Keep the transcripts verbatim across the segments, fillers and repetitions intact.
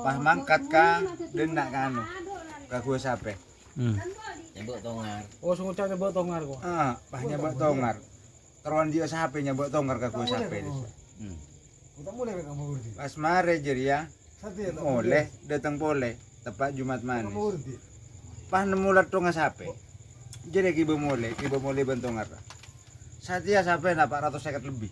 Pas mangkat ka dhinna' ka anu, ka ghuwâ sapè. Hmm. Nyabâ' tongar. Oh, sè ngoca' nyabâ' tongar, kok. Ah, pas nyabâ' tongar. Karowan jiyâ sapè nyabâ' tongar ka ghuwâ sapè. Hmm. Pas marè jârèya, molè, dâteng polè, teppa' Jumat Manis. Pas nemmo latthongnga sapè. Jârèya ghibâ molè, ghibâ molè bân tongarra. Satèya sapèna pa' ratos sèket lebbi.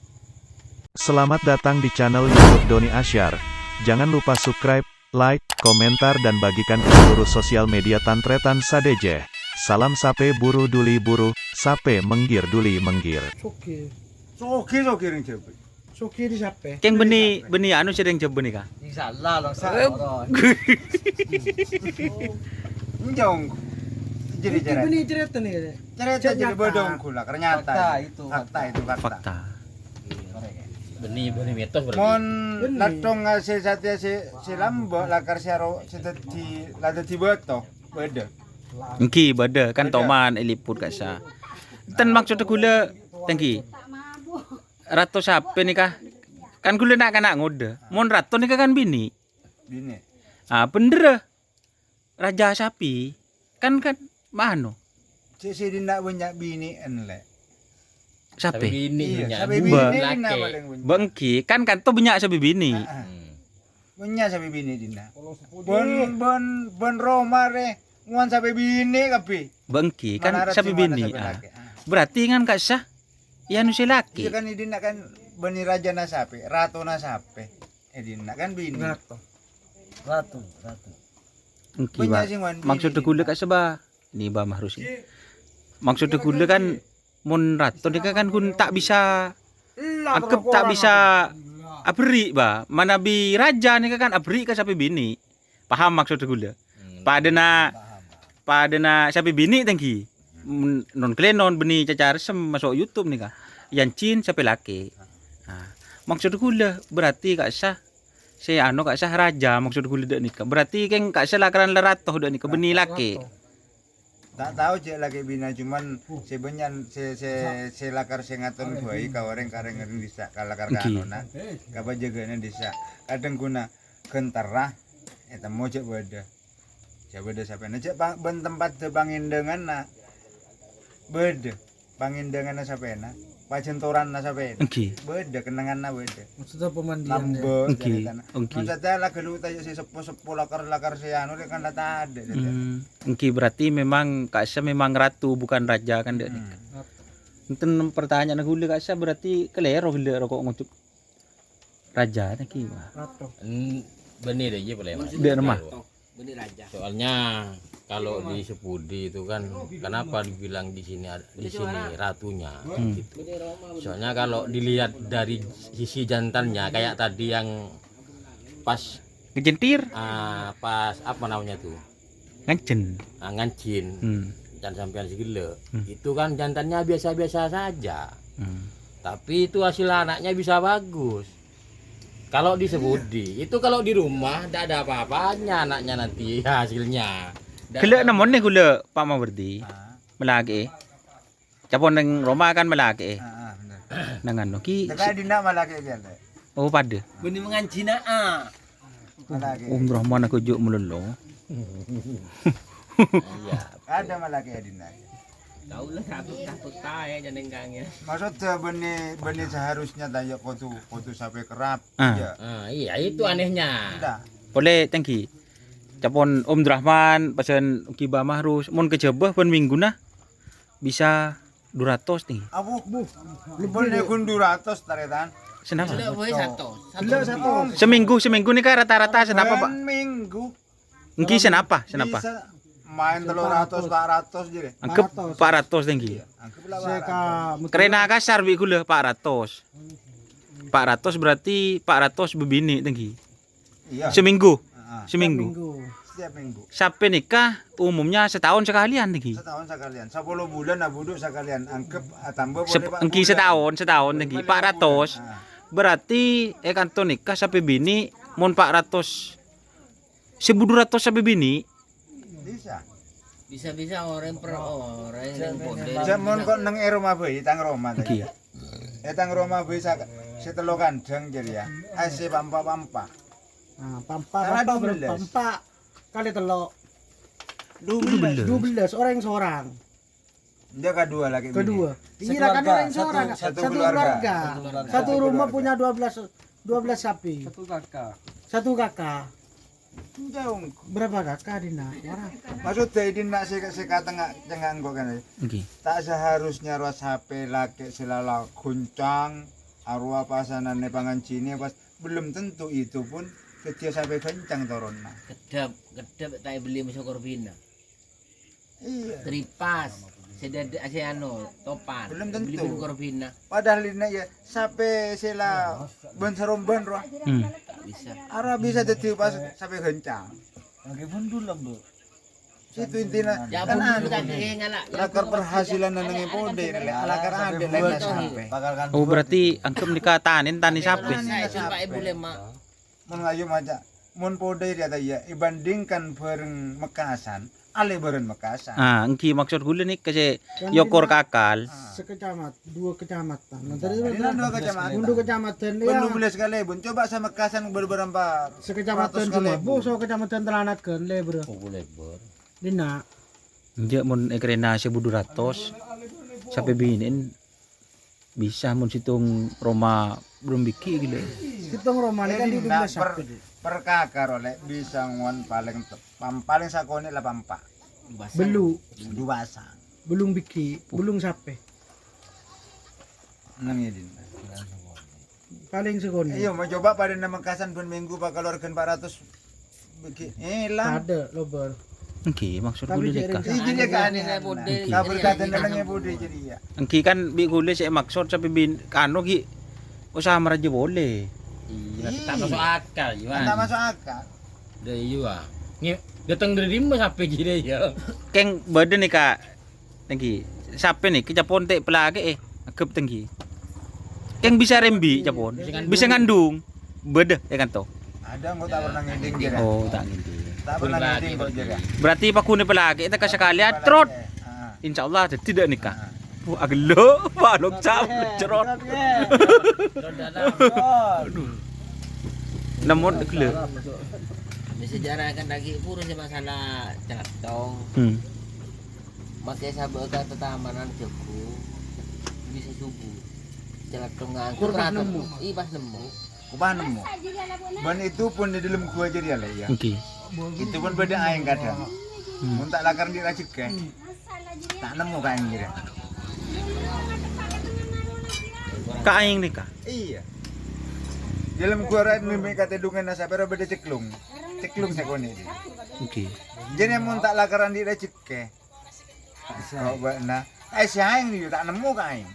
Selamat datang di channel YouTube Doni Asyar. Jangan lupa subscribe, like, komentar, dan bagikan ke seluruh sosial media tan-tarètan sadhâjâ. Salam sapè buru duli buru, sapè mèngghir duli mèngghir. Soghi. Soghi, soghi rèng Jhâbâ. Soghi di sapè. Kèng bânnè, bânnè anu sè rèng Jhâbâ nèka. Insyaallah, lo, sa-, Eh. lo. Enjong. Jadi Iki cerita. Bânnè cerita nèka. Cerita Cek jadi nyata. Bodong gula, ternyata. Fakta itu, Fakta fakta. Itu, fakta. Fakta. Bânnè, bânnè mitos berarti. Mon Bânnè. Latthong sè satèya sè, sè lambâ' lakar sè aro sè dâddhi, la dâddhi bâto, bâdâ. Èngghi, bâdâ. Kan Bâdâ. Toman èliput ka'issa. Ten maksodda ghulâ, tèngghi. Rato sapè nèka? Kan ghulâ na'-kana' ngodâ. Mon rato nèka kan binè'. Binè'. Ah, bhendherrâ. Raja sapè. Kan, kan, ma' anu. Sè, sè dhinna' bânnya' binè' èn, Lè'. Sapè? Sapè binè' Iyâ, bânnya'. Sapè Bâ-, binè' dhinna' lakè'. Palèng bânnya'. Bâ' èngghi, kan kanto bânnya' sapè binè'. Ah, ah. Hmm. Bânnya' sapè binè' dhinna'. Bân, bân, bân roma rè, ngowan sapè binè' kabbhi. Bâ' èngghi, kan Malarat sapè sing ngowan binè', sapè ah. Lakè', ah. Berarti kan ka'issa, iyâ anu sè lakè'. Iyâ kan è dhinna' kan bânnè rajana sapè, ratona sapè. È dhinna' kan binè'. Rato. Rato, rato. Èngghi, Bânnya' Bâ'. Sing ngowan binè' Maksodda ghulâ dhinna'. Ka'issa, Bâ'. Ini Bâ' Mahrus ini. Maksodda ghulâ kan mon rato nèka kan ghun ta' bisa angghep ta' bisa aberri', Bâ'. Manabi raja nèka kan aberri' ka sapè binè'. Paham maksodda ghulâ? Hmm, Padâna, paham. Padâna sapè binè' tèngghi. Men-, non-kalenon bânnè caca ressem maso' YouTube nèka. Yancin sapè lakè'. Nah, maksodda ghulâ berarti ka'issa sè anu ka'issa raja maksodda ghulâ dâ' nèka. Berarti kèng ka'issa lakaran la rato dâ' nèka bânnè lakè'. Ta' tao jhâ' lakè' binè', cuman sè bânnya' sè, sè, sè lakar sè ngaton buwai ka orèng, ka rèng-orèng dissa', ka lakar Èngghi. Kanona, ka pajâgâna dissa'. Kadhâng ghuna ghântarra, ètemmo jhâ' bâdâ. Jhâ' bâdâ sapèna. Jhâ' pa-, bân tempat jhâ' pangèndhânganna bâdâ. Pangèndhânganna sapèna, pajhântoranna sapèna. Èngghi. Bâdâ, kennengnganna bâdâ. Maksudnya pemandian, ya? Lambâ', Èngghi, carètana. Èngghi. Maksudnya lakar lu ta' sè seppo-seppo lakar-lakar sè anu, rè, kan la tadâ', Hmm, èngghi, berarti memang ka'issa memang ratu, bukan raja, kan, dâ' Hmm. nèka. Enten pertanyaan ghulâ ka'issa berarti kalèro ghellâ' roko' ngoca' raja nèka, Pak. Rato. En-, bânnè rè, iyâ, polè, Mas. Dâ' remma. Bânnè raja. Soalnya kalau di Sepudi itu kan, kenapa dibilang di sini ad-, di sini ratunya, Hmm. gitu. Soalnya kalau dilihat dari sisi jantannya, kayak tadi yang pas Ngejentir. Ah, pas, apa namanya tuh? Ngancèn. Ah, ngancèn. Hmm. Dan sampean sè ghellâ'. Hmm. Itu kan jantannya biasa-biasa saja. Hmm. Tapi itu hasil anaknya bisa bagus. Kalau di Sepudi, itu kalau di rumah, ndak ada apa-apanya anaknya nanti hasilnya. Ndak Ghellâ' ada. Nemmonè ghulâ, Pak Mawardi. Ah. Malakè'è. Capon neng roma kan malakè'è. Ah, ah, bener. Nang anu ki Teka si-, dina malakè'è ki, Lè'. Oh, padâ. Bânnè manganjina, ah. Malakè'è. Om Rahman aku juk melulu. Iya. Ada malakè'è dina. Tahu lah, satu, satu ta ya, jeneng kang ya. Maksud saya bânnè, bânnè seharusnya ta ya kudu, kudu sampai kerap. Ah. Ya. Ah, iya, itu anehnya. Ndak. Polè tèngghi. Capon Om Rahman, pesan Kiba Mahrus, mon kejaba bân minggu nah. Bisa dua ratus nih. Apa? Lebih deh. Kun dua ratus taretan. Senapa? Gila, woi, satu. Gila, satu. Seminggu, seminggu nih, Kak, rata-rata senapa, Pak? Bân minggu. Nggih, senapa? Senapa? Bisa main telung atus, empat ratus jadi. Anggap empat ratus tinggi. Iya, anggap lah empat ratus. Karena kasar, bi' gula empat ratus. Empat ratus berarti empat ratus bebini tinggi. Iya. Seminggu. Heeh. Seminggu. Setiap minggu. Sampai nikah umumnya setahun sekalian niki. Setahun sekalian. Sepuluh bulan abuduk sekalian. Anggap, ah, tambah Sep-, boleh, Pak, engki bulan. Setahun, setahun niki. Boleh, Pak, empat ratus. Bulan. Ah. Berarti, eh, kanto nikah sampai bini, mon empat ratus. Seribu dua ratus sampai bini. Bisa. Bisa-bisa orang per orang yang kode. Jamun kok neng e rumah bayi, tang rumah tadi. Iya. Eh, tang roma bhi sak-, sè tello kandhâng jârèya. A C pampa-pampa. Nah, pa empa', Karena pa empa' dua belas. Berapa? Empa' kali tello'. Dua belas. Dua belas, orang seorang. Dia kedua lagi bini. Kedua. Iya, kan orang seorang. Satu, satu keluarga. Satu keluarga. Satu rumah punya dua belas, dua belas sapi. Satu kakak. Satu kakak. Jauh. Berapa kakak, Dina? Orang. Maksudnya, Dina, sè, sè katengah, tengah engko' kan. Nggih. Tak seharusnya rowa sapè lakè' sè la-la goncang, arowa pasananè panganjinè pas belum tentu itu pun dhâddhiyâ sapè goncang toronna. Keddhâp, keddhâp ta' èbelli mèsokor bina. Iya. Tripas, sè dâdâ, sè anu, topan. Belum tentu. Èbelli mèsokor bina. Padahal ini ya, sapè sè la bân-saromban rowa. Hmm. Bisa. Ara bisa dhâddhi pas sapè goncang. Lagi pun dulu, Bu. Itu intinya. Ya, kan pun anu, dulu kan, eh, ngala'. Lakar perhasilan neng è pondè, lè', lakar adâ' lè' sapè. Oh, berarti anggep nika tanè, tanè sapè. Nah, itu Pak Ibu Lema. Mon ayo maca, mon pondè rèya ta' iyâ, èbandingkan bhâreng Mekasan, alè bhâreng Mekasan. Ah, èngghi maksud ghulâ nèka sè èokor kakal. Sekecamat-, dua kecamatan. Nah, tadi dua kecamatan. Dua kecamatan, ya. Dua belas kali, bun. Coba sa Mekasan berapa? Sekecamatan cuma, bu, so kecamatan Telanat kan, lebar. Oh, lebar. Dina. Enjâ' mon èkarèna sèbu dua ratos, sapè binè'en bisa mon sèttong roma bârâmpa bighi' ghellâ'. Sèttong roma nèka di dua belas per-, sapè, Dik. Per kakar olè bisa ngon palèng tep-, pam-, palèng sakonè' la pa empa'. Bellu'. Dua pasang. Bellung bighi', bellung sapè. Neng è dinna. Palèng sakonè'. Iya, mau coba padâna Mekasan bân minggu pakaluarghân empat ratus bighi'. Eh, lang. Padâ, lobâr. Èngghi, maksud ghulâ nèka. Iya, jadi kan. Kabur kata neng è pondè jadi ya. Èngghi kan bi' ghulâ sè maksud sapè bin-, kano ghi' usaha maraja polè. Iya, ta' maso' akal, Iwan. Ta' maso' akal. Dâ' iyâ, ah. Nge-, dâteng dâri dimma sapè ghi' dâ' iyâ? Kèng bâdâ nèka, èngghi. Sapè nèka capon ta' palakè'è, anggep èngghi. Kèng bisa rembi' capon. Bisa ngandung. Bâdâ, ya kan, to? Ada, engko' ta' pernah ngèdhing, jârèya. Oh, ta' ngèdhing. Ta' pernah ngèdhing, kok, jârèya. Berarti paghun palakè'è teka sakalèyan, trot. Ah. Insyaallah, dhâddhi dâ' nèka. Ah. Wah, agello', balok cap, cerot. Aduh. Nemmo gello'. Di sejarah kan lagi pura sih masalah celattong. Hmm. Makè sabâ' ka tatamanan jhâghung bisa subuh. Celattong nganggur. Kur pas nemmo. Ih, pas nemmo. Ku pas nemmo. Bân itu pun di dalam gua jârèya, lè', ya. Èngghi. Itu pun bâdâ aèng kadhâng. Hmm. Mon ta' lakar andi' rajhekkè. Ta' nemmo ka aèng jârèya. Ka aèng nèka? Iya. Dalam gua rèya mè' katèdunganna sapèra bâdâ cèklong. Cèklong sakonè'. Èngghi. Jârèya mon ta' lakar andi' rajhekkè. Kok bâ'na? Eh, sè aèng nèka ta' nemmo ka aèng.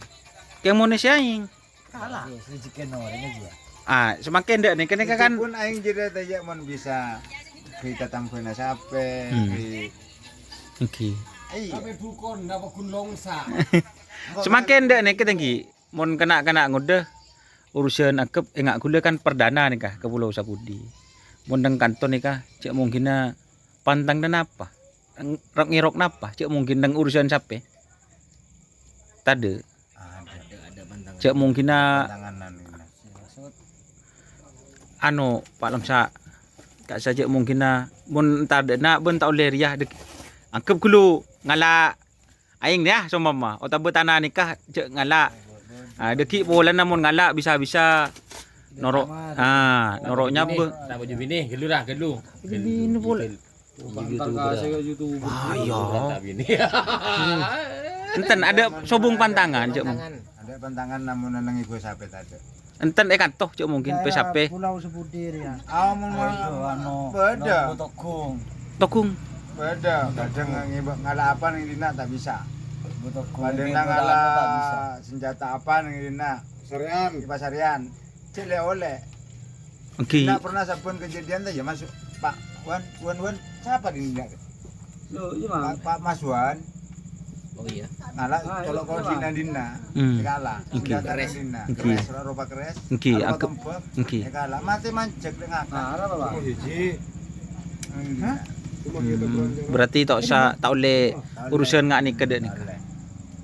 Kèng mon sè aèng. Kalah. Iya, sè rejhekkèna orèng aja. Ah, samangkèn dâ' nèka, nèka kan. Pun aèng jârèya ta' iyâ mon bisa bâi tatanggâna sapè, hmm, bâi. Èngghi. Iya. Sampe bukon, napa gun longsa? Samangkèn dâ' nèka, èngghi. Mon kèna'-kèna' ngodâ, urusan anggep ènga' ghulâ kan perdana nèka ka Pulau Sapudi. Mon neng kanto nèka, cè' mungkinna pantang napa? Ng-, ngèrok napa? Cè' mungkin neng urusan sapè? Tadâ'. Ada, ada pantangan. Cè' mungkinna pantangan anu ini. Anu, Pak Lemsa, ta' saja mungkinna, mon tadâ' na' bân ta' ollè rèya, dek-, anggep ghâllu ngala' aèng, ya, sompama, otabâ tana nèka, jhâ' ngala'. Ah, dâgghi' polana mon ngala' bisa-bisa noro', ah, noro' nyabâ. Tambah jubine, ghâllu ra, ghâllu. Jubine polè. Pantangan ka sè ka YouTuber. Ah, iya. Enten, ada sobung pantangan, jhâ'. Ada pantangan namun neng ibu sapè tadâ'. Enten è kanto, cè' mungkin, daerah sapè. Pulau Sapudi, ya. Ah, mon, ayo, anu, bâdâ. Togung. Togung. Bâdâ, kadhâng ngibâ ngala' apa neng dinna' ta' bisa. Padâna ngala' senjata apa neng dinna'. Sarean. Di Pasarian. Cè' lè-olè. Èngghi. Dinna' pernah sabbhân kejadian ta' ya, Mas? Pak Wan, Wan, Wan. Sapa di dinna'? Loh, iya, Mang. Pak, Pak Maswan. Oh, iya. Ngala' colo' kodi nandina. Hmm. Dikala. Oke. Senjata nandina. Oke. Keres, ropa keres. Oke, ropa aku, tembak. Oke. Dikala. Mati manjek, dek ngakak. Nah, apa, Pak? Cuma hiji. Hah? Cuma hiji. Hmm. Berarti tak usah, tak oleh urusan ngak nikah dek nikah.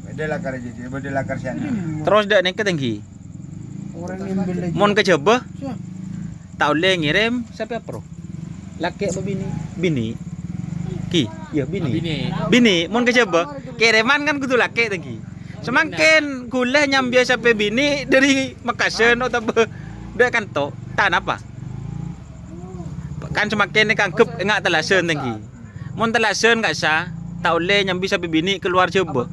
Beda lakar jadi, beda lakar sana. Terus dek nikah tinggi. Orang yang beli. Mon ke Jaba? Siap. ta' ollè ngèrèm sapè aparo? Lakè' apa binè'? Binè'. Ki, iyâ binè'. Binè'. Binè', mon ka Jhâbâ, kèrèman kan kodhu lakè' ta' ghi. Samangkèn ghulâ nyambiyâ sapè binè' dâri Mekkasân otabâ dâ' kanto, ta' napa? Kan samangkèn èkaanggep enga' tellasan ta' ghi. Mon tellasan ka'issa', ta' ollè nyambi sapè binè' kalowar Jhâbâ.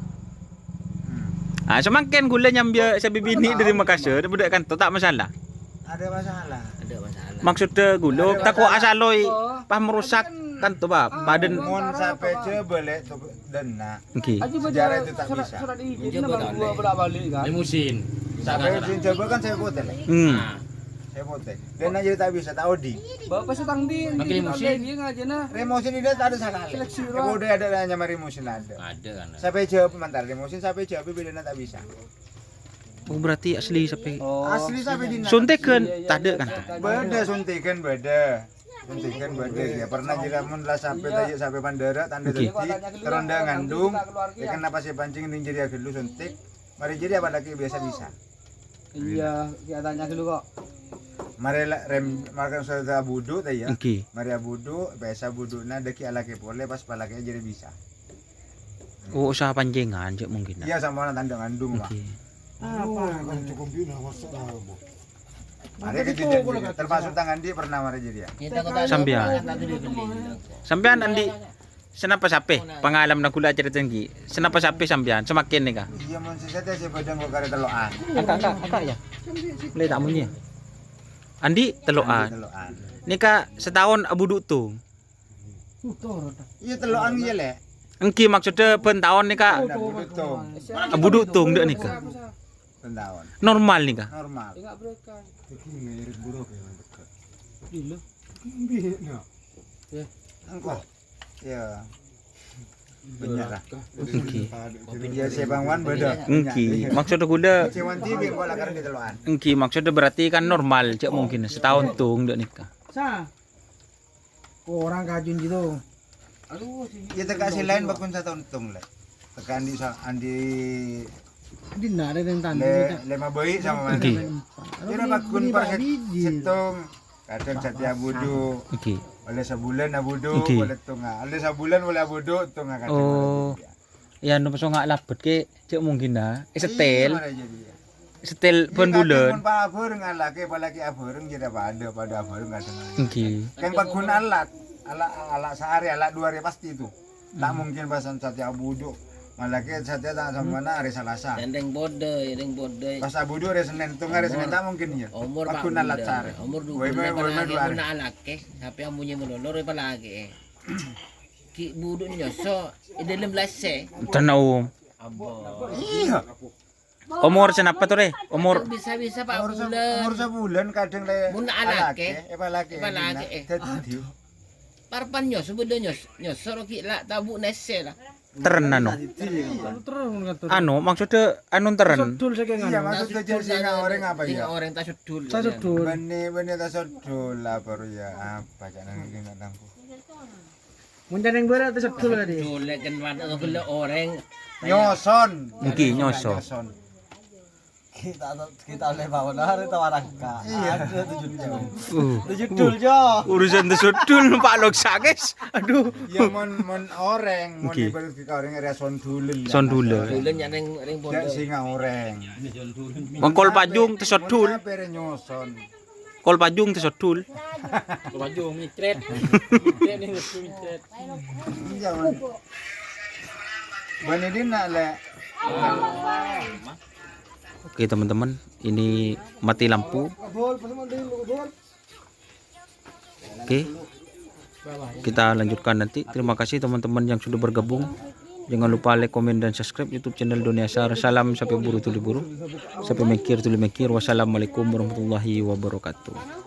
Ah, samangkèn ghulâ nyambiyâ sapè binè' dâri Mekkasân, bâdâ kanto, ta' masalah. Ada masalah. Ada masalah. Maksudnya ghulâ tako' asaloy pas merusak kanto, Pak. Padân. Mon sapè Jhâbâ lè' to dâna. Ngghi. Sejarah itu tak bisa. Mencoba tahun ini. Limusin. Sapè sing Jhâbâ kan sapè potè, lè'. Hmm. Nah. Sapè potè. Dâna jadi tak bisa, ta' odi. Bapak sedang di, Pakai di limusin. Dia ngajena. Remosin ini tak ada salah. Seleksi. Sapè udah ada nyamar remosin ada. Ada kan. Sapè Jhâbâ mantar remosin, sapè Jhâbâ bâdâna tak bisa. Oh, berarti asli sapè. Oh. Asli sapè dina. Suntikan, tadâ' kan? Bâdâ suntikan, bâdâ. Suntikan bâdâ, ya. Pernah jârèya mon la sapè tadâ' sapè pandârâ, tandhâ Oke. Dâddhi, terronda ngandung, ya, kenapa saya pancing ini jârèya ghâllu suntik. Mari jârèya apalagi biasa bisa. Iya, kita tanya dulu kok. Mari la-, rem-, mari sudah wudu ta' iyâ. Oke. Mari wudu, biasa wudu'na dâgghi' alakè polè, pas palakè jârèya bisa. Oh, usaha pancingan, cek mungkin. Iya, sama orang tandhâ ngandung, Pak. Oke. Apa? Kan cukup bina masuk lah, Bu. Ada kejadian gini, termasuk tangan dia pernah marah jadi ya. Sampean. Sampean, Andi, sanapa sapè? Pengalaman ghulâ carèta ghi. Sanapa sapè sampean? Semakin nih, Kak. Iya, mon sesat ya, saya badan kok karè tello'an. Angka, angka, angka ya. Mulai tak munyi. Andi, tello'an. Andi, tello'an. Nika setahun abu duk tung. Iya, tello'an iya, lè'. Engghi, maksudnya bân taon nika. Abu duk tung. Abu duk tung dek nika. Bân taon. Normal nika. Normal. Daging mirip buruk ya, dekat. Gila. Engko. Ya. Bener lah. Engghi. Ya, saya Bang Wan beda. Engghi. Maksudnya ghulâ. Cewek T V kok lah karena ditello'an. Engghi, maksudnya berarti kan normal, cek mungkin setahun tung dek nika. Sa. Kurang kajun gitu. Aduh, sini. Ya, teka sing lain bakun satu untung, lè'. Teka andi sa-, andi Di nare yang tanda le-, kita. Lema bayi sama mandi. Oke. Kira bakun per set-, setong, kadang satu abudu. Oke. Oleh sebulan abudu, oke. Oleh tunga. Oleh sebulan oleh abudu, tunga kadang. Oh. Oleh dia. Ya, nu peso ngak labet ke, cek mungkin nah. Eh, setel. Iya, malah jadi, ya. Setel. Iya, bân kadang bulân. Mon pa abareng alake, apalagi abareng, jadi pada, pada abareng kadang. Nggih. Yang bakun alat, alat, alat sehari, alat dua hari pasti itu. Tak mungkin pasan satya abudu. Malah ke satya tak sama na hari Selasa. Yang ring bodoi, ring bodoi. Pas abudu hari Senin, tung hari Senin tak mungkin ya. Umur bakun alat sehari. Umur dua bulan, woi, woi, dua hari. Alake, tapi yang punya melolor, apalagi, eh. Ki' budu nyoso, e dâlem lase. Tenang, Om. Abbo. Iya. Umur sanapa to, Re? Umur. Bisa-bisa, Pak, umur se-, bulan. Umur sebulan kadang le-, mun alake, alake, eh, apalagi, apalagi, eh. Dadi. Parpan nyoso, beda nyos-, nyoso, ro ki' la tabu nese lah. Teren, anu. Iya. Anu, maksudnya, anu, teren. Sedul saking. Iya, anu. Maksudnya, jadi sing orang apa ya? Sing orang tasudul. Tasudul. Bene, bene tasudul lah, baru ya, apa, jangan gini, nggak tahu. Mun caneng bârâ' tè seddhul tadi. Seddhul, lè' kan, mat-, ghellu orèng. Nyoson. Ngghi, nyoson. Nyoson. Kita, kita oleh bawa lari tawarangka. Iya. Ada tujuh dul. Uh. Tujuh dul, Jo. Urusan tè seddhul, Pak Loksa, guys. Aduh. Ya, mon, mon orèng, mon ibarat kita orèng area sondulen. Sondulen. Sondulen ya neng, neng pondok. Singa orèng. Mengkol pajung tè seddhul. Mon apa area nyoson? Kol pajung tè seddhul. Kol pajung micret. Micret nih, micret. Iya, man. Bani dina, lè'. Oke, teman-teman, ini mati lampu. Oke. Kita lanjutkan nanti. Terima kasih teman-teman yang sudah bergabung. Jangan lupa like, komen, dan subscribe YouTube channel Doni Asar. Salam sapè buru tuli buru. Sapè mèkkèr tuli mèkkèr. Wassalamualaikum warahmatullahi wabarakatuh.